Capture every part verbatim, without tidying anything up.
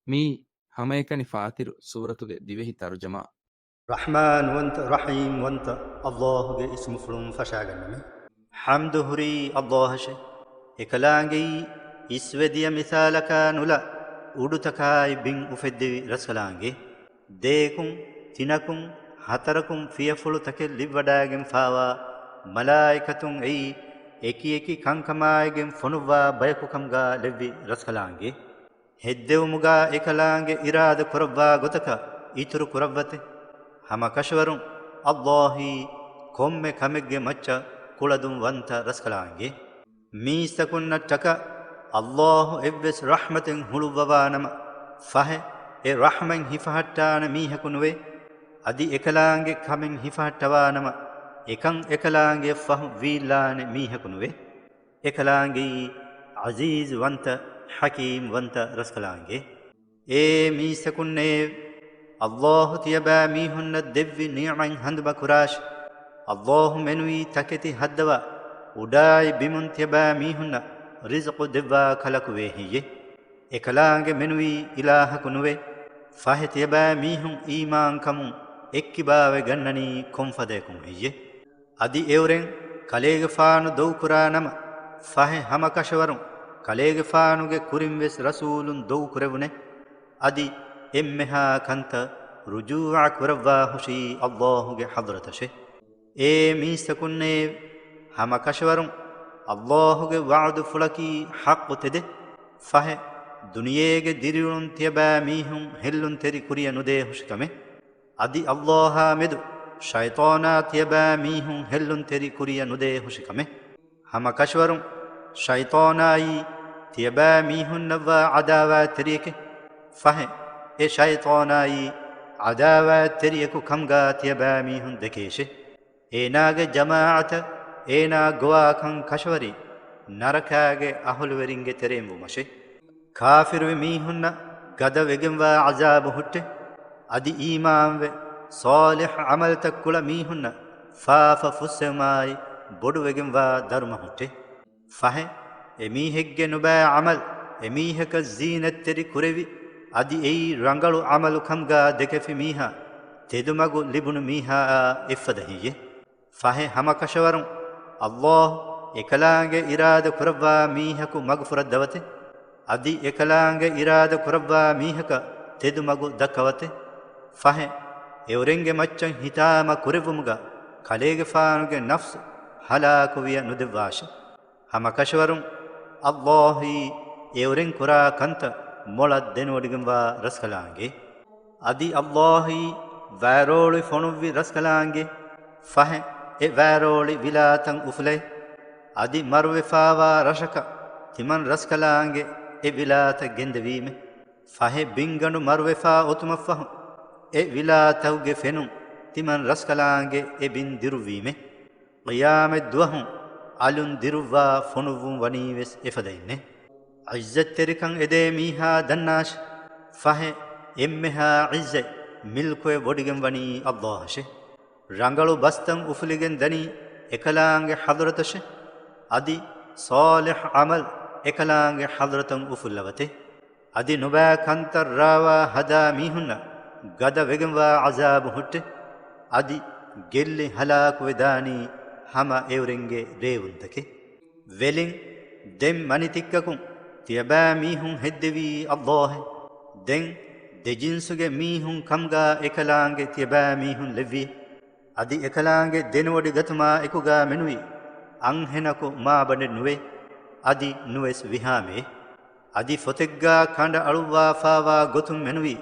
މީ ހަމައެކަނި ފާތިރު ސޫރަތުގެ ދިވެހި ތަރުޖަމާ. ރަޙްމާންވަންތަ، ރަޙީމްވަންތަ އައްލާހުގެ އިސްމުފުޅުން ފަށާގަންނަމޭ. ޙަމްދު ހުރީ އައްލާހަށޭ. އެކަލާނގެއީ އިސްވެދިޔަ މިސާލަކާ ނުލާ، އުޑުތަކާއި ބިން އުފެއްދެވި ރަސްކަލާނގެ. ދޭކުން، ތިނަކުން، ހަތަރަކުން ފިޔަފުޅު ތަކެއް ލިއްވަޑާގެން ފާވާ، މަލާއިކަތުން އެއީ އެކިއެކި ކަންކަމާއިގެން ފޮނުއްވާ ބަޔަކު ކަމުގާ ލެއްވި ރަސްކަލާނގެ. ހެއްދެވުމުގާ އެކަލާނގެ އިރާދަ ކުރައްވާ ގޮތަކަށް އިތުރު ކުރައްވަތެ. ހަމަ ކަށަވަރުން އައްލާހީ ކޮންމެ ކަމެއްގެ މައްޗަށް ކުޅަދުން ވަންތަ ރަސްކަލާނގެ. މީސްތަކުންނަށްޓަކާ އައްލާހު އެއްވެސް ރަޙްމަތެއް ހުޅުއްވަވާ ނަމަ، ފަހެ އެ ރަޙްމަތް ހިފަހައްޓާނެ މީހަކު ނުވޭ. އަދި އެކަލާނގެ ކަމެއް ހިފަހައްޓަވާ ނަމަ، އެކަން އެކަލާނގެ ފަހު ވީއްލާނެ މީހަކު ނުވޭ. އެކަލާނގެއީ ޢަޒީޒް ވަންތަ، ޙަކީމް ވަންތަ ރަސްކަލާނގެ. އޭ މީސްތަކުންނޭ! އައްލާހު ތިޔަބައިމީހުންނަށް ދެއްވި ނިޢުމަތް ހަނދުމަ ކުރާށި! އައްލާހު މެނުވީ ތަކެތި ހައްދަވާ، އުޑާއި ބިމުން ތިޔަބައިމީހުންނަށް ރިޒުޤު ދެއްވާ ކަލަކު ވޭ ހެއްޔޭ؟ އެކަލާނގެ މެނުވީ އިލާހަކު ނުވޭ. ފަހެ ތިޔަބައިމީހުން އީމާންކަމުން އެއްކިބާވެ ގަންނަނީ ކޮންފަދަޔަކުން ހެއްޔޭ؟ އަދި އެއުރެން ކަލޭގެފާނު ދޮގުކުރާ ނަމަ، ފަހެ ހަމަކަށަވަރުން ކަލޭގެފާނުގެ ކުރިންވެސް ރަސޫލުން ދޮގު ކުރެވުނޭ. އަދި އެންމެހާ ކަންތައް ރުޖޫޢަ ކުރައްވާ ހުށީ އައްލާހުގެ ޙަޟްރަތަށޭ. އޭ މީސްތަކުންނޭ! ހަމަކަށަވަރުން އައްލާހުގެ ވަޢުދުފުޅަކީ ޙައްޤު ތެދެއް. ފަހެ ދުނިޔޭގެ ދިރިއުޅުން ތިޔަބައިމީހުން ހެއްލުންތެރި ކުރިޔަށް ނުދޭ ހުށިކަމެއް. އަދި އައްލާހާ މެދު ޝައިޠާނާ ތިޔަބައިމީހުން ހެއްލުންތެރި ކުރިޔަށް ނުދޭ ހުށިކަމެއް. ހަމަކަށަވަރުން ޝައިޠާނާއީ ތިޔަބައިމީހުންނަށްވާ ޢަދާވާތްތެރިއެކޭ. ފަހެ އެ ޝައިޠާނާއީ ޢަދާވާތްތެރިއެކު ކަމުގާ ތިޔަބައިމީހުން ދެކޭށޭ. އޭނާގެ ޖަމާޢަތަށް އޭނާ ގޮވާކަން ކަށަވަރީ ނަރަކާގެ އަހުލުވެރިންގެ ތެރެއިން ވުމަށޭ. ކާފިރުވި މީހުންނަށް ގަދަ ވެގެންވާ ޢަޒާބު ހުއްޓޭ. އަދި އީމާންވެ، ޞާލިޙް ޢަމަލުތައް ކުޅަ މީހުންނަށް ފާފަ ފުއްސެވުމާއި ބޮޑުވެގެންވާ ދަރުމަ ހުއްޓޭ. ފަހެ، އެމީހެއްގެ ނުބައި ޢަމަލު އެމީހަކަށް ޒީނަތްތެރި ކުރެވި، އަދި އެއީ ރަނގަޅު ޢަމަލު ކަމުގާ ދެކެފި މީހާ، ތެދުމަގު ލިބުނު މީހާއާ އެއްފަދަ ހެއްޔޭ؟ ފަހެ ހަމަކަށަވަރުން އައްލާހު އެކަލާނގެ އިރާދަ ކުރައްވާ މީހަކު މަގުފުރައްދަވަތެ، އަދި އެކަލާނގެ އިރާދަ ކުރައްވާ މީހަކަށް ތެދުމަގު ދައްކަވަތެ. ފަހެ އެއުރެންގެ މައްޗަށް ހިތާމަ ކުރެއްވުމުގަ ކަލޭގެފާނުގެ ނަފްސު ހަލާކުވިޔަ ނުދެއްވާށި. ހަމަކަށަވަރުން އައްލާހީ އެއުރެން ކުރާ ކަންތައް މޮޅަށް ދެނެވޮޑިގެންވާ ރަސްކަލާނގެ. އަދި އައްލާހީ ވައިރޯޅި ފޮނުއްވި ރަސްކަލާނގެ. ފަހެ އެ ވައިރޯޅި ވިލާތަށް އުފުލޭ. އަދި މަރުވެފާވާ ރަށަކަށް ތިމަން ރަސްކަލާނގެ އެ ވިލާތަށް ގެންދެވީމެ. ފަހެ ބިންގަނޑު މަރުވެފާ އޮތުމަށްފަހު، އެ ވިލާތަކުގެ ފެނުން ތިމަން ރަސްކަލާނގެ އެ ބިން ދިރުއްވީމެ. ޤިޔާމަތް ދުވަހު އަލުން ދިރުއްވާ ފޮނުއްވުން ވަނީވެސް އެފަދައިންނޭ. ޢިއްޒަތްތެރިކަން އެދޭ މީހާ ދަންނާށި! ފަހެ އެންމެހާ ޢިއްޒަތް މިލްކުވެ ވޮޑިގެން ވަނީ އައްލާހަށޭ. ރަނގަޅު ބަސްތައް އުފުލިގެން ދަނީ އެކަލާނގެ ޙަޟްރަތަށޭ. އަދި ޞާލިޙް ޢަމަލް އެކަލާނގެ ޙަޟްރަތަށް އުފުއްލަވަތޭ. އަދި ނުބައި ކަންތައް ރާވާ ހަދާ މީހުންނަށް ގަދަ ވެގެންވާ ޢަޒާބު ހުއްޓޭ. އަދި ގެއްލި ހަލާކުވެދާނީ ހަމަ އެއުރެންގެ ރޭވުންތަކެއް. ވެލިން، ދެން މަނިތިއްކަކުން ތިޔަބައިމީހުން ހެއްދެވީ އައްލާހެއް. ދެން ދެޖިންސުގެ މީހުން ކަމުގާ އެކަލާނގެ ތިޔަބައިމީހުން ލެއްވި. އަދި އެކަލާނގެ ދެނެވޮޑިގަތުމާ އެކުގާ މެނުވީ އަންހެނަކު މާބަނޑެއް ނުވޭ. އަދި ނުވެސް ވިހާމެއޭ. އަދި ފޮތެއްގާ ކަނޑައަޅުއްވާފާވާ ގޮތުން މެނުވީ،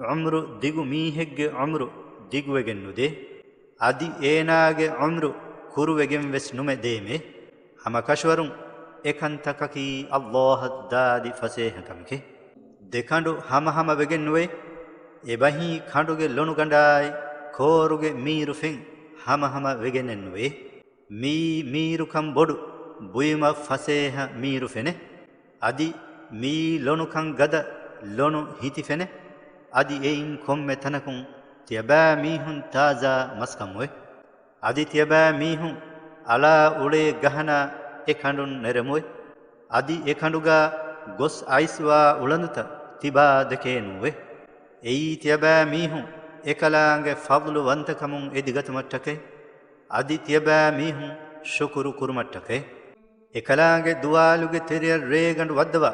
ޢުމްރު ދިގު މީހެއްގެ ޢުމްރު ދިގުވެގެން ނުދޭ. އަދި އޭނާގެ ޢުމްރު ކުރުވެގެން ވެސް ނުމެ ދޭމޭ. ހަމަކަށަވަރުން އެކަންތަކަކީ އައްލާހަށް ދާދި ފަސޭހަ ކަމެކޭ. ދެކަނޑު ހަމަހަމަ ވެގެން ނުވޭ. އެބަހީ ކަނޑުގެ ލޮނުގަނޑާއި ކޯރުގެ މީރު ފެން ހަމަހަމަ ވެގެނެއް ނުވޭ. މިއީ މީރުކަން ބޮޑު، ބުއިމަށް ފަސޭހަ މީރު ފެނެއް. އަދި މިއީ ލޮނުކަން ގަދަ، ލޮނު ހިތި ފެނެއް. އަދި އެއިން ކޮންމެ ތަނަކުން ތިޔަބައިމީހުން ތާޒާ މަސްކަން އޮތް. އަދި ތިޔަބައިމީހުން އަޅާ އުޅޭ ގަހަނާ އެ ކަނޑުން ނެރެމުއެ. އަދި އެ ކަނޑުގާ ގޮސް އައިސްވާ އުޅަނދުތައް ތިބާ ދެކޭ ނޫވޭ. އެއީ ތިޔަބައިމީހުން އެކަލާނގެ ފަޟްލުވަންތަކަމުން އެދިގަތުމަށްޓަކައި، އަދި ތިޔަބައިމީހުން ޝުކުރު ކުރުމަށްޓަކައި. އެކަލާނގެ ދުވާލުގެ ތެރެޔަށް ރޭގަނޑު ވައްދަވާ،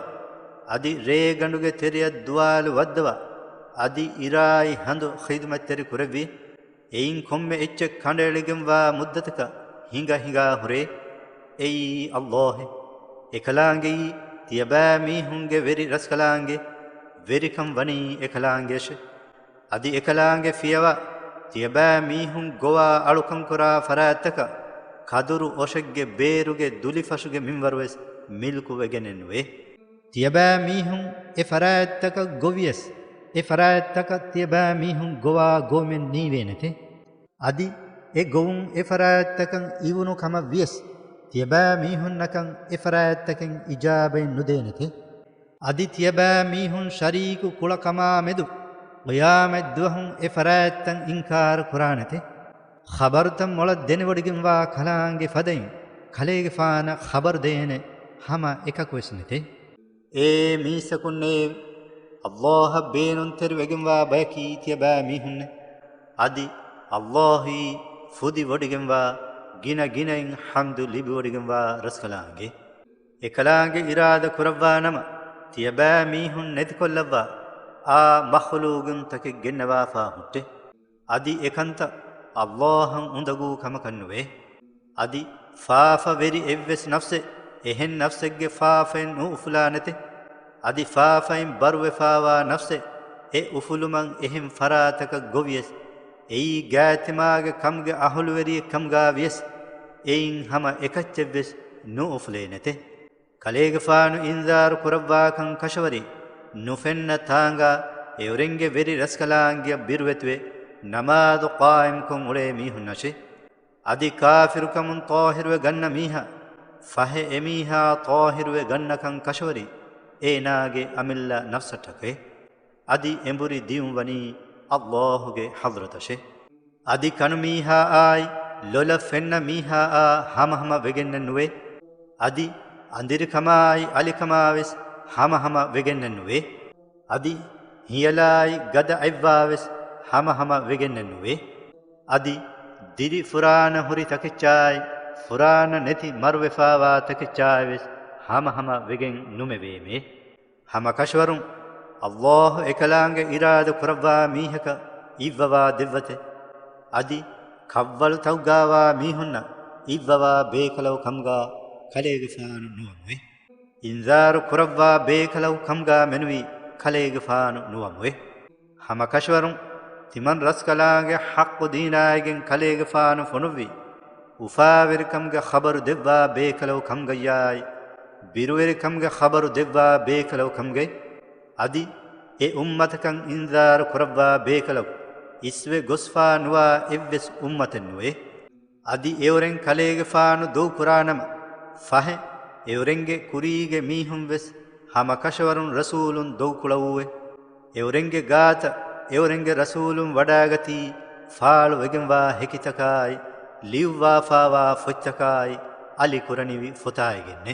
އަދި ރޭގަނޑުގެ ތެރެޔަށް ދުވާލު ވައްދަވާ، އަދި އިރާއި ހަނދު ޚިދުމަތްތެރި ކުރެއްވި. އެއިން ކޮންމެ އެއްޗެއް ކަނޑައެޅިގެންވާ މުއްދަތަކަށް ހިނގަ ހިނގާ ހުރޭ. އެއީ އައްލާހެއް. އެކަލާނގެއީ ތިޔަބައިމީހުންގެ ވެރި ރަސްކަލާނގެ. ވެރިކަން ވަނީ އެކަލާނގެއަށެ. އަދި އެކަލާނގެ ފިޔަވާ ތިޔަބައިމީހުން ގޮވާ އަޅުކަންކުރާ ފަރާތްތަކަށް ކަދުރު އޮށެއްގެ ބޭރުގެ ދުލިފަށުގެ މިންވަރުވެސް މިލްކުވެގެނެއްނުވޭ. ތިޔަބައިމީހުން އެ ފަރާތްތަކަށް ގޮވިޔަސް، އެ ފަރާތްތަކަށް ތިޔަބައިމީހުން ގޮވާ ގޮވުމެއް ނީވޭނެތެ. އަދި އެ ގޮވުން އެ ފަރާތްތަކަށް އިވުނު ކަމަށް ވިޔަސް، ތިޔަބައިމީހުންނަކަށް އެ ފަރާތްތަކެއް އިޖާބައެއް ނުދޭނެތެ. އަދި ތިޔަބައިމީހުން ޝަރީކު ކުޅަކަމާމެދު ޤިޔާމަތްދުވަހުން އެ ފަރާތްތައް އިންކާރު ކުރާނެތެ. ޚަބަރުތައް މޮޅަށް ދެނެވޮޑިގެންވާ ކަލާނގެ ފަދައިން ކަލޭގެފާނަށް ޚަބަރު ދޭނެ ހަމަ އެކަކުވެސް ނެތޭ. އޭ މީސްތަކުންނޭވެ! އައްލާހަށް ބޭނުންތެރިވެގެންވާ ބަޔަކީ ތިޔަބައިމީހުންނޭ. އަދި އައްލާހީ ފުދިވޮޑިގެންވާ، ގިނަ ގިނައިން ޙަމްދު ލިބިވޮޑިގެންވާ ރަސްކަލާނގެ. އެކަލާނގެ އިރާދަ ކުރައްވާ ނަމަ، ތިޔަބައިމީހުން ނެތިކޮށްލައްވާ އާ މަޚްލޫގުންތަކެއް ގެންނަވާފާ ހުއްޓޭ. އަދި އެކަންތައް އައްލާހަށް އުނދަގޫ ކަމަކަށްނުވޭ. އަދި ފާފަވެރި އެއްވެސް ނަފްސެއް އެހެން ނަފްސެއްގެ ފާފައިން ނުއުފުލާނެތެ. އަދި ފާފައިން ބަރުވެފާވާ ނަފްސެއް އެ އުފުލުމަށް އެހެން ފަރާތަކަށް ގޮވިޔަސް، އެއީ ގާތްތިމާގެ ކަމުގެ އަހުލުވެރިއެއް ކަމުގާ ވިޔަސް، އެއިން ހަމަ އެކައްޗެއްވެސް ނުއުފުލޭނެތެ. ކަލޭގެފާނު އިންޒާރު ކުރައްވާކަން ކަށަވަރީ، ނުފެންނަ ތާނގާ އެއުރެންގެ ވެރި ރަސްކަލާނގެއަށް ބިރުވެތިވެ، ނަމާދު ޤާއިމްކޮށް އުޅޭ މީހުންނަށޭ. އަދި ކާފިރުކަމުން ޠާހިރުވެ ގަންނަ މީހާ، ފަހެ އެމީހާ ޠާހިރުވެ ގަންނަކަން ކަށަވަރީ، އޭނާގެ އަމިއްލަ ނަފްސަށްޓަކައޭ. އަދި އެނބުރި ދިޔުން ވަނީ އައްލާހުގެ ޙަޟްރަތަށޭ. އަދި ކަނުމީހާއާއި ލޮލަށް ފެންނަ މީހާއާ ހަމަހަމަ ވެގެންނެއްނުވޭ. އަދި އަނދިރިކަމާއި އަލިކަމާވެސް ހަމަހަމަ ވެގެންނެއްނުވޭ. އަދި ހިޔަލާއި ގަދަ އަތްވާވެސް ހަމަހަމަ ވެގެންނެއްނުވޭ. އަދި ދިރި ފުރާނަ ހުރި ތަކެއްޗާއި ފުރާނަ ނެތި މަރުވެފާވާ ތަކެއްޗާއިވެސް ހަމަހަމަ ވެގެން ނުމެވޭމޭ. ހަމަކަށަވަރުން އައްލާހު އެކަލާނގެ އިރާދަ ކުރައްވާ މީހަކަށް އިއްވަވާ ދެއްވަތެ. އަދި ކަށްވަޅުތަކުގާވާ މީހުންނަށް އިއްވަވާ ބޭކަލަކު ކަމުގާ ކަލޭގެފާނު ނުވަމުވޭ. އިންޒާރު ކުރައްވާ ބޭކަލަކު ކަމުގާ މެނުވީ ކަލޭގެފާނު ނުވަމުވޭ. ހަމަކަށަވަރުން ތިމަން ރަސްކަލާނގެ ޙައްޤު ދީނާއިގެން ކަލޭގެފާނު ފޮނުއްވީ، އުފާވެރިކަމުގެ ޚަބަރު ދެއްވާ ބޭކަލަކު ކަމުގައްޔާއި، ބިރުވެރިކަމުގެ ޚަބަރު ދެއްވާ ބޭކަލަކު ކަމުގައި، އަދި އެ އުއްމަތަކަށް އިންޒާރު ކުރައްވާ ބޭކަލަކު އިސްވެ ގޮސްފާ ނުވާ އެއްވެސް އުއްމަތެއްނުވޭ. އަދި އެއުރެން ކަލޭގެފާނު ދޮގުކުރާނަމަ، ފަހެ އެއުރެންގެ ކުރީގެ މީހުންވެސް ހަމަކަށަވަރުން ރަސޫލުން ދޮގުކުޅައޫވެ. އެއުރެންގެ ގާތަށް އެއުރެންގެ ރަސޫލުން ވަޑާގަތީ، ފާޅުވެގެންވާ ހެކިތަކާއި، ލިޔުއްވާފާވާ ފޮތްތަކާއި، އަލި ކުރަނިވި ފޮތާއިގެންނެ.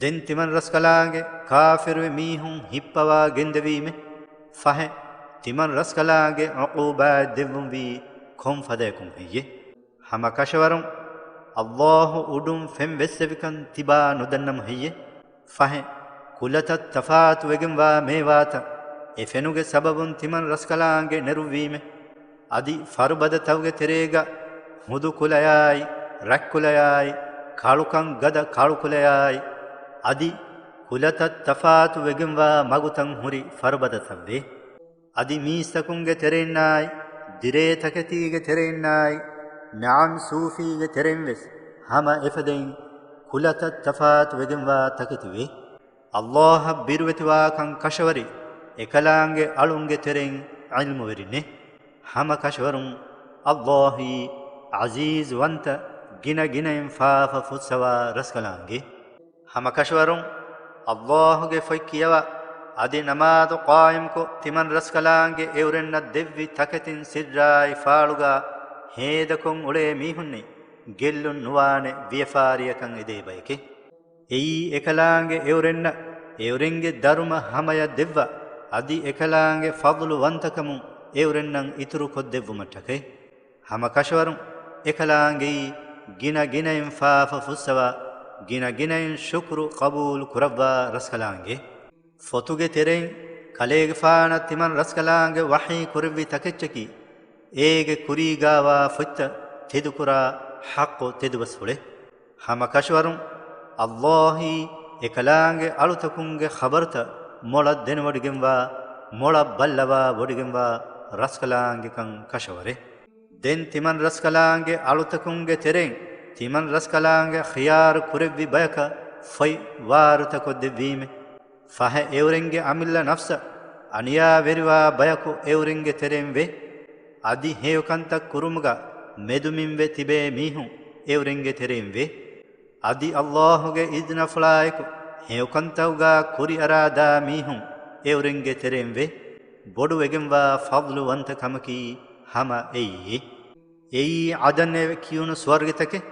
ދެން ތިމަން ރަސްކަލާނގެ ކާފިރުވި މީހުން ހިއްޕަވާ ގެންދެވީމެ. ފަހެ ތިމަން ރަސްކަލާނގެ ޢުޤޫބާތް ދެއްވުންވީ ކޮން ފަދަޔަކުން ހެއްޔެ؟ ހަމަކަށަވަރުން އައްލާހު އުޑުން ފެން ވެއްސެވިކަން ތިބާ ނުދަންނަމު ހެއްޔެ؟ ފަހެ ކުލަތައް ތަފާތުވެގެންވާ މޭވާތައް އެ ފެނުގެ ސަބަބުން ތިމަން ރަސްކަލާނގެ ނެރުއްވީމެ. އަދި ފަރުބަދަތަކުގެ ތެރޭގަ ހުދު ކުލަޔާއި، ރަތްކުލަޔާއި، ކާޅުކަން ގަދަ ކާޅުކުލަޔާއި، އަދި ކުލަތައް ތަފާތު ވެގެންވާ މަގުތައް ހުރި ފަރުބަދަތައްވޭ. އަދި މީސްތަކުންގެ ތެރެއިންނާއި، ދިރޭ ތަކެތީގެ ތެރެއިންނާއި، ނަޢަމް ސޫފީގެ ތެރެއިން ވެސް ހަމަ އެފަދައިން ކުލަތައް ތަފާތު ވެގެންވާ ތަކެތިވޭ. އައްލާހަށް ބިރުވެތިވާކަން ކަށަވަރި އެކަލާނގެ އަޅުންގެ ތެރެއިން ޢިލްމުވެރިންނޭ. ހަމަ ކަށަވަރުން އައްލާހީ ޢަޒީޒުވަންތަ ގިނަ ގިނައިން ފާފަ ފުއްސަވާ ރަސްކަލާނގެ. ހަމަ ކަށަވަރުން އައްލާހުގެ ފޮތް ކިޔަވާ، އަދި ނަމާދު ޤާއިމްކޮށް، ތިމަން ރަސްކަލާނގެ އެއުރެންނަށް ދެއްވި ތަކެތިން ސިއްރާއި ފާޅުގާ ހޭދަކޮށް އުޅޭ މީހުންނީ ގެއްލުން ނުވާނެ ވިޔަފާރިއަކަށް އެދޭ ބަޔެކޭ. އެއީ އެކަލާނގެ އެއުރެންނަށް އެއުރެންގެ ދަރުމަ ހަމަޔަށް ދެއްވާ، އަދި އެކަލާނގެ ފަޟްލުވަންތަކަމުން އެއުރެންނަށް އިތުރުކޮށްދެއްވުމަށްޓަކައި. ހަމަކަށަވަރުން އެކަލާނގެއީ ގިނަ ގިނައިން ފާފަ ފުއްސަވާ، ގިނަ ގިނައިން ޝުކުރު ޤަބޫލު ކުރައްވާ ރަސްކަލާނގެ. ފޮތުގެ ތެރެއިން ކަލޭގެފާނަށް ތިމަން ރަސްކަލާނގެ ވަޙީ ކުރެއްވި ތަކެއްޗަކީ، އޭގެ ކުރީގާވާ ފޮތްތައް ތެދުކުރާ ޙައްޤު ތެދުބަސްފުޅެއް. ހަމަކަށަވަރުން ﷲ އީ އެކަލާނގެ އަޅުތަކުންގެ ޚަބަރުތައް މޮޅަށް ދެނެވޮޑިގެންވާ، މޮޅަށް ބައްލަވާ ވޮޑިގެންވާ ރަސްކަލާނގެކަން ކަށަވަރެއް. ދެން ތިމަން ރަސްކަލާނގެ އަޅުތަކުންގެ ތެރެއިން ތިމަން ރަސްކަލާނގެ ޚިޔާރު ކުރެއްވި ބަޔަކަށް ފޮތް ވާރުތަކޮށްދެއްވީމެ. ފަހެ އެއުރެންގެ އަމިއްލަ ނަފްސަށް އަނިޔާވެރިވާ ބަޔަކު އެއުރެންގެ ތެރެއިން ވޭ. އަދި ހެޔޮކަންތައް ކުރުމުގަ މެދުމިންވެ ތިބޭ މީހުން އެއުރެންގެ ތެރެއިން ވޭ. އަދި ﷲ ގެ އިޒްނަފުޅާއެކު ހެޔޮކަންތައުގަ ކުރިއަރާދާ މީހުން އެއުރެންގެ ތެރެއިން ވޭ. ބޮޑުވެގެންވާ ފަޟްލުވަންތަ ކަމަކީ ހަމަ އެއީ. އެއީ ޢަދަން އެ ކިޔުނު ސުވަރުގެތަކެއް.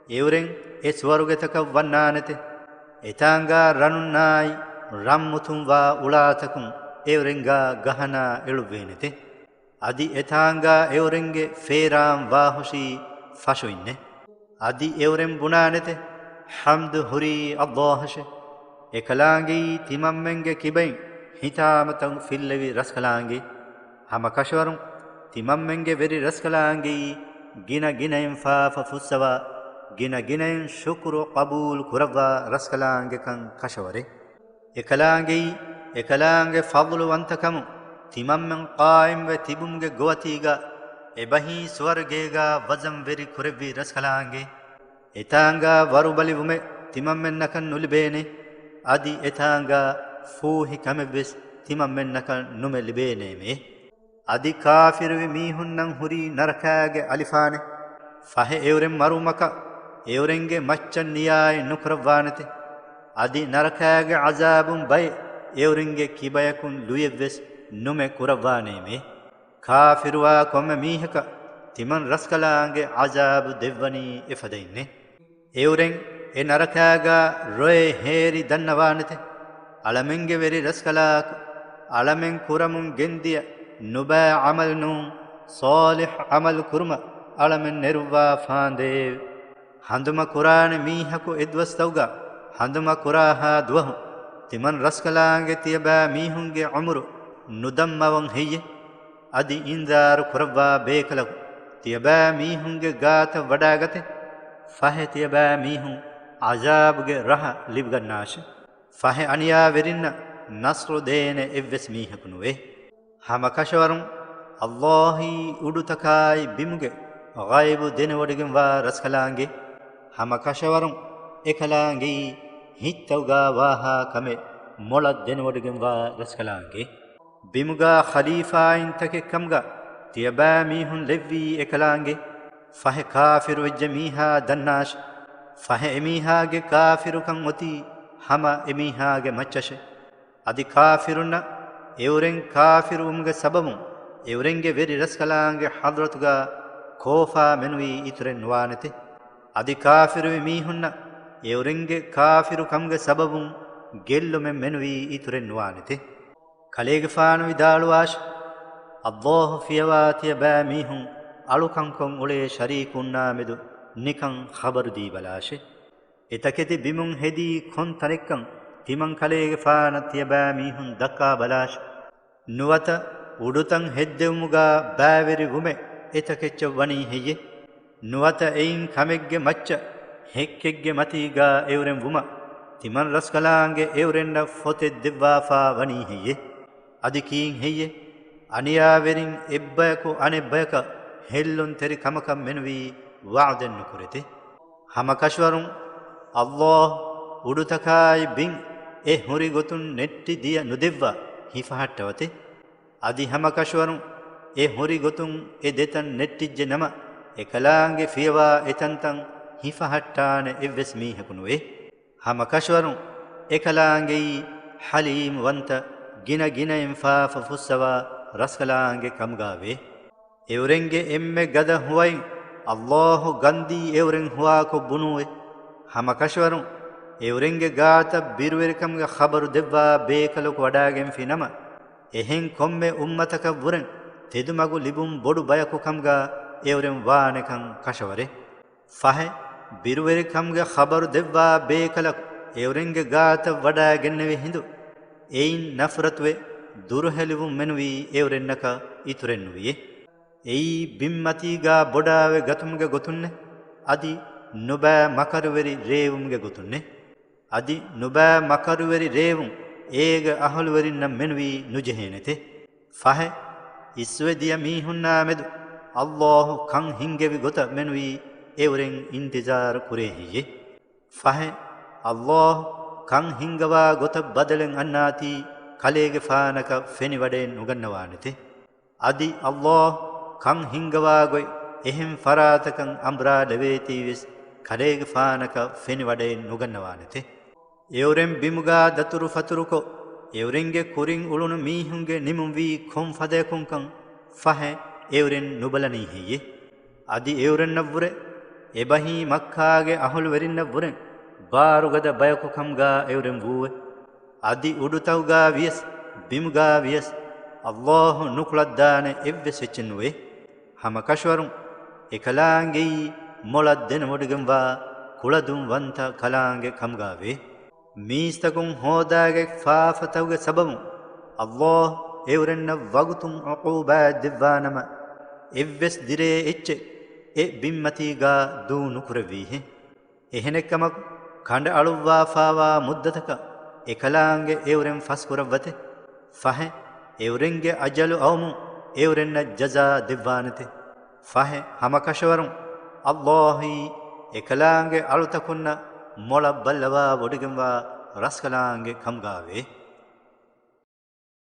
އެއުރެން އެ ސުވަރުގެތަކަށް ވަންނާނެތެ. އެތާނގާ ރަނުންނާއި ރަންމުތުންވާ އުޅާތަކުން އެއުރެންގާ ގަހަނާ އެޅުއްވޭނެތެ. އަދި އެތާނގާ އެއުރެންގެ ފޭރާން ވާހުށީ ފަށުއިންނެ. އަދި އެއުރެން ބުނާނެތެ، ޙަމްދު ހުރީ ﷲ އަށެ. އެކަލާނގެއީ ތިމަންމެންގެ ކިބައިން ހިތާމަތައް ފިއްލެވި ރަސްކަލާނގެ. ހަމަކަށަވަރުން ތިމަންމެންގެ ވެރި ރަސްކަލާނގެއީ ގިނަ ގިނައިން ފާފަ ފުއްސަވާ، ގިނަ ގިނައިން ޝުކުރު ޤަބޫލު ކުރައްވާ ރަސްކަލާނގެކަން ކަށަވަރެއް. އެކަލާނގެއީ، އެކަލާނގެ ފަޟްލުވަންތަކަމުން ތިމަންމެން ޤާއިމްވެ ތިބުމުގެ ގޮވަތީގަ އެބަހީ ސުވަރުގޭގަ ވަޒަންވެރި ކުރެއްވި ރަސްކަލާނގެ. އެތާނގާ ވަރުބަލިވުމެއް ތިމަންމެންނަކަށް ނުލިބޭނެ. އަދި އެތާނގާ ފޫހި ކަމެއްވެސް ތިމަންމެންނަކަށް ނުމެ ލިބޭނޭމޭ. އަދި ކާފިރުވި މީހުންނަށް ހުރީ ނަރަކާގެ އަލިފާނެ. ފަހެ އެއުރެން މަރުވުމަކަށް އެއުރެންގެ މައްޗަށް ނިޔާއެއް ނުކުރައްވާނެތެ. އަދި ނަރަކާގެ ޢަޒާބުން ބައެއް އެއުރެންގެ ކިބަޔަކުން ލުޔެއްވެސް ނުމެ ކުރައްވާނޭމޭ. ކާފިރުވާ ކޮންމެ މީހަކަށް ތިމަން ރަސްކަލާނގެ ޢަޒާބު ދެއްވަނީ އެފަދައިންނޭ. އެއުރެން އެ ނަރަކާގާ ރޮއެ ހޭރި ދަންނަވާނެތެ. އަޅަމެންގެ ވެރި ރަސްކަލާކު، އަޅަމެން ކުރަމުން ގެންދިޔަ ނުބައި ޢަމަލު ނޫން، ޞާލިޙް ޢަމަލު ކުރުމަށް އަޅަމެން ނެރުއްވާ ފާނދޭވެ. ހަނދުމަ ކުރާނެ މީހަކު އެދުވަސްތައުގަ ހަނދުމަ ކުރާހާ ދުވަހު ތިމަން ރަސްކަލާނގެ ތިޔަބައި މީހުންގެ ޢުމުރު ނުދަންމަވަން ހެއްޔެ؟ އަދި އިންޒާރު ކުރައްވާ ބޭކަލަކު ތިޔަބައި މީހުންގެ ގާތަށް ވަޑާގަތެ. ފަހެ ތިޔަބައި މީހުން ޢަޒާބުގެ ރަހަ ލިބިގަންނާށެ. ފަހެ އަނިޔާވެރިންނަށް ނަޞްރު ދޭނެ އެއްވެސް މީހަކު ނުވޭ. ހަމަކަށަވަރުން ﷲ އީ އުޑުތަކާއި ބިމުގެ ޣައިބު ދެނެވޮޑިގެންވާ ރަސްކަލާނގެ. ހަމަކަށަވަރުން އެކަލާނގެއީ ހިތްތައުގާ ވާހާ ކަމެއް މޮޅަށް ދެނެވޮޑިގެންވާ ރަސްކަލާނގެ. ބިމުގާ ޚަލީފާއިންތަކެއްކަމުގަ ތިޔަބައިމީހުން ލެއްވީ އެކަލާނގެ. ފަހެ ކާފިރުވެއްޖެ މީހާ ދަންނާށެ. ފަހެ އެމީހާގެ ކާފިރުކަން އޮތީ ހަމަ އެމީހާގެ މައްޗަށެ. އަދި ކާފިރުންނަށް އެއުރެން ކާފިރުވުމުގެ ސަބަބުން އެއުރެންގެ ވެރި ރަސްކަލާނގެ ޙަޟްރަތުގާ ކޯފާ މެނުވީ އިތުރެއް ނުވާނެތެ. އަދި ކާފިރުވި މީހުންނަށް އެއުރެންގެ ކާފިރުކަމުގެ ސަބަބުން ގެއްލުމެއް މެނުވީ އިތުރެއް ނުވާނެތެ. ކަލޭގެފާނު ވިދާޅުވާށި، ﷲ ފިޔަވާ ތިޔަބައިމީހުން އަޅުކަންކޮށް އުޅޭ ޝަރީކުންނާމެދު ނިކަން ޚަބަރު ދީބަލާށި. އެތަކެތި ބިމުން ހެދީ ކޮން ތަނެއްކަން ތިމަން ކަލޭގެފާނަށް ތިޔަބައިމީހުން ދައްކާބަލާށި. ނުވަތަ އުޑުތައް ހެއްދެވުމުގާ ބައިވެރިވުމެއް އެތަކެއްޗަށް ވަނީ ހެއްޔެ؟ ނުވަތަ އެއިން ކަމެއްގެ މައްޗަށް ހެއްކެއްގެ މަތީގާ އެއުރެން ވުމަށް ތިމަން ރަސްކަލާނގެ އެއުރެންނަށް ފޮތެއް ދެއްވާފާ ވަނީ ހެއްޔެ؟ އަދި ކީއް ހެއްޔެ؟ އަނިޔާވެރިން އެއްބަޔަކު އަނެއްބަޔަކަށް ހެއްލުންތެރި ކަމަކަށް މެނުވީ ވަޢުދެއް ނުކުރެތެ. ހަމަކަށަވަރުން ﷲ އުޑުތަކާއި ބިން އެ ހުރި ގޮތުން ނެއްޓި ދިޔަ ނުދެއްވާ ހިފަހައްޓަވަތެ. އަދި ހަމަކަށަވަރުން އެ ހުރި ގޮތުން އެ ދެތަން ނެއްޓިއްޖެ ނަމަ، އެކަލާނގެ ފިޔަވާ އެތަންތަން ހިފަހައްޓާނެ އެއްވެސް މީހަކު ނުވޭ. ހަމަކަށަވަރުން އެކަލާނގެއީ ޙަލީމުވަންތަ، ގިނަ ގިނައިން ފާފަ ފުއްސަވާ ރަސްކަލާނގެ ކަމުގާވޭ. އެއުރެންގެ އެންމެ ގަދަ ހުވައިން ﷲ ގަންދީ އެއުރެން ހުވާކޮށް ބުނޫއެ. ހަމަކަށަވަރުން އެއުރެންގެ ގާތަށް ބިރުވެރިކަމުގެ ޚަބަރު ދެއްވާ ބޭކަލަކު ވަޑާގެންފި ނަމަ، އެހެން ކޮންމެ އުއްމަތަކަށްވުރެން ތެދުމަގު ލިބުން ބޮޑު ބަޔަކު ކަމުގަ އެއުރެން ވާނެކަން ކަށަވަރޭ. ފަހެ، ބިރުވެރިކަމުގެ ޚަބަރު ދެއްވާ ބޭކަލަކު އެއުރެންގެ ގާތަށް ވަޑައިގެންނެވި ހިނދު، އެއިން ނަފްރަތުވެ، ދުރުހެލިވުން މެނުވީ އެއުރެންނަކަށް އިތުރެއްނުވިއޭ. އެއީ ބިންމަތީގާ ބޮޑާވެ ގަތުމުގެ ގޮތުންނެ، އަދި ނުބައި މަކަރުވެރި ރޭވުމުގެ ގޮތުންނެ. އަދި ނުބައި މަކަރުވެރި ރޭވުން އޭގެ އަހުލުވެރިންނަށް މެނުވީ ނުޖެހޭނެތެ. ފަހެ، އިސްވެ ދިޔަ މީހުންނާ މެދު އައްލާހު ކަން ހިންގެވި ގޮތަށް މެނުވީ އެއުރެން އިންތިޒާރު ކުރޭ ހެއްޔޭ؟ ފަހެ، އައްލާހު ކަން ހިންގަވާ ގޮތަށް ބަދަލެއް އަންނާތީ ކަލޭގެފާނަކަށް ފެނިވަޑައެއް ނުގަންނަވާނެތެ. އަދި އައްލާހު ކަން ހިންގަވާ ގޮތް އެހެން ފަރާތަކަށް އަނބުރާލެވޭތީވެސް ކަލޭގެފާނަކަށް ފެނިވަޑައެއް ނުގަންނަވާނެތެ. އެއުރެން ބިމުގާ ދަތުރުފަތުރުކޮށް، އެއުރެންގެ ކުރިން އުޅުނު މީހުންގެ ނިމުންވީ ކޮން ފަދަޔަކުންކަން ފަހެ އެއުރެން ނުބަލަނީ ހެއްޔެ؟ އަދި އެއުރެންނަށްވުރެ، އެބަހީ މައްކާގެ އަހުލުވެރިންނަށްވުރެން ބާރުގަދަ ބަޔަކު ކަމުގާ އެއުރެން ވޫއެ. އަދި އުޑުތަކުގާ ވިޔަސް، ބިމުގާ ވިޔަސް، އައްލާހު ނުކުޅައްދާނެ އެއްވެސް އެއްޗެއް ނުވޭ. ހަމަކަށަވަރުން އެކަލާނގެއީ މޮޅަށް ދެނެވޮޑިގެންވާ ކުޅަދުންވަންތަ ކަލާނގެ ކަމުގާވޭ. މީސްތަކުން ހޯދާގެ ފާފަތަކުގެ ސަބަބުން އައްލާހު އެއުރެންނަށް ވަގުތުން އުޤޫބާތް ދެއްވާނަމަ، އެއްވެސް ދިރޭ އެއްޗެއް އެ ބިންމަތީގާ ދޫ ނުކުރެއްވީހެއް. އެހެނެއްކަމަކު، ކަނޑައަޅުއްވާފާވާ މުއްދަތަކަށް އެކަލާނގެ އެއުރެން ފަސްކުރައްވަތެ. ފަހެ، އެއުރެންގެ އަޖަލު އައުމުން އެއުރެންނަށް ޖަޒާ ދެއްވާނެތެ. ފަހެ، ހަމަކަށަވަރުން އައްލާހީ އެކަލާނގެ އަޅުތަކުންނަށް މޮޅަށް ބައްލަވާ ވޮޑިގެންވާ ރަސްކަލާނގެ ކަމުގާވޭ.